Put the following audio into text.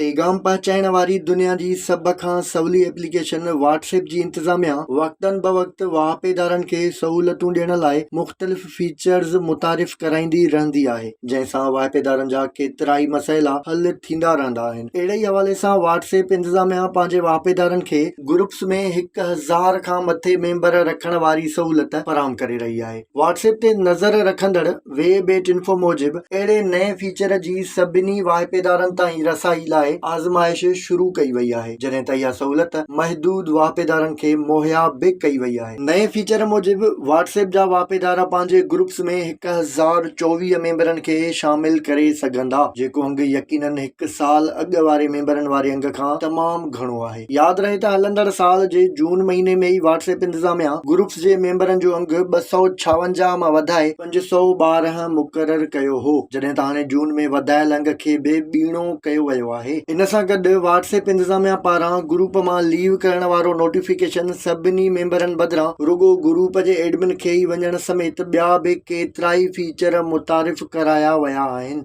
پيغام پهچائڻ واري دنيا جي سڀ کان سولي ايپليڪيشن واٽس ايپ جي انتظاميا وقتن بوقت واهپيدارن کي سهولتون ڏيڻ لاء مختلف فيچرز متعارف ڪرائيندي رهندي آهي جنهن سان واهپيدارن جا ڪيترائي مسئلا حل ٿيندا رهندا آهن. اهڙي ئي حوالي سان واٽس ايپ انتظاميا پنهنجي واهپيدارن کي گروپس ۾ 1000 کان مٿي ميمبر رکڻ واري سهولت فراهم ڪري رهي آهي. واٽس ايپ تي نظر رکندڙ ويب ايٽ انفو موجب اهڙي نئين فيچر جي سڀني واهپيدارن تائين رسائي لاء آزمائش شروع ڪئي وئي آهي، جڏهن ته اها سهولت محدود واهپيدارن کي مهيا به ڪئي وئي آهي. نئين فيچر موجب واٽس ايپ جا واهپيدار پنهنجي گروپس ۾ 1024 ميمبرن کي شامل ڪري سگهندا، جيڪو انگ يقينن هڪ سال اڳ واري ميمبرن واري انگ کان تمام گهڻو آهي. ياد رهي ته هلندڙ سال جي جون مهيني ۾ ئي واٽس ايپ انتظاميا گروپس جي ميمبرن جو انگ 256 مان وڌائي 512 مقرر ڪيو هو، جڏهن ته هاڻي جون ۾ وڌايل انگ کي به ٻيڻو ڪيو ويو آهي. ان سان گڏ واٽس ايپ انتظاميا پاران گروپ مان ليو ڪرڻ وارو نوٽيفڪيشن سڀني ميمبرن بدران رڳو گروپ جي ايڊمن کي ئي وڃڻ سميت ٻيا به ڪيترائي فيچر متعارف ڪرايا ويا آهن.